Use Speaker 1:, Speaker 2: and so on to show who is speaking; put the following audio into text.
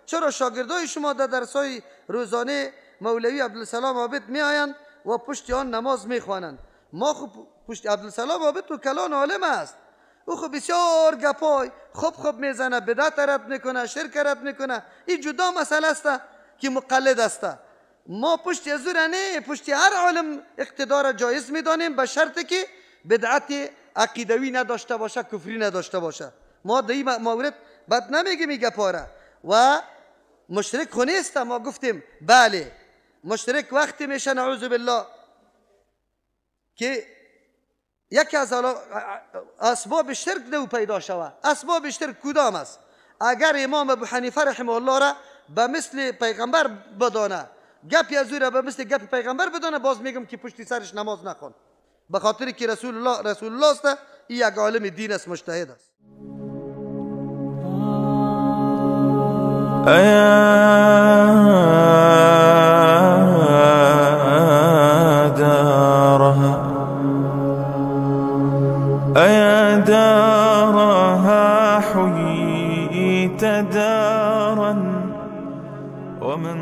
Speaker 1: چرا شاگردای شما در درسای روزانه مولوی عبدالسلام عابد میآیند و پشت آن نماز میخوانند؟ ما خب پشت عبدالسلام عابد تو کلان عالم است، او خب بسیار گپای خوب خوب میزنه، بدعت رد میکنه، شرک رد میکنه، این جدا مسئله است که مقلد است. ما پشت از نه، پشت هر عالم اقتدار جایز میدانیم به شرط که بدعت عقیدوی نداشته باشه، کفری نداشته باشه. ما در این مورد بد نمیگیم این گپاره. و مشرک خو نیست، ما گفتیم بله مشرک وقتی میشه نعوذ بالله که یکی از اسباب شرک دو پیدا شوه. اسباب شرک کدام است؟ اگر امام ابو حنیفه رحمه الله را به مثل پیغمبر بدانه، گپی از او را به مثل گپ پیغمبر بدانه، باز میگم که پشتی سرش نماز نخوان، به خاطر که رسول الله رسول الله است، این یک عالم دین است، مجتهد است.
Speaker 2: أيا دارها حييت دارا ومن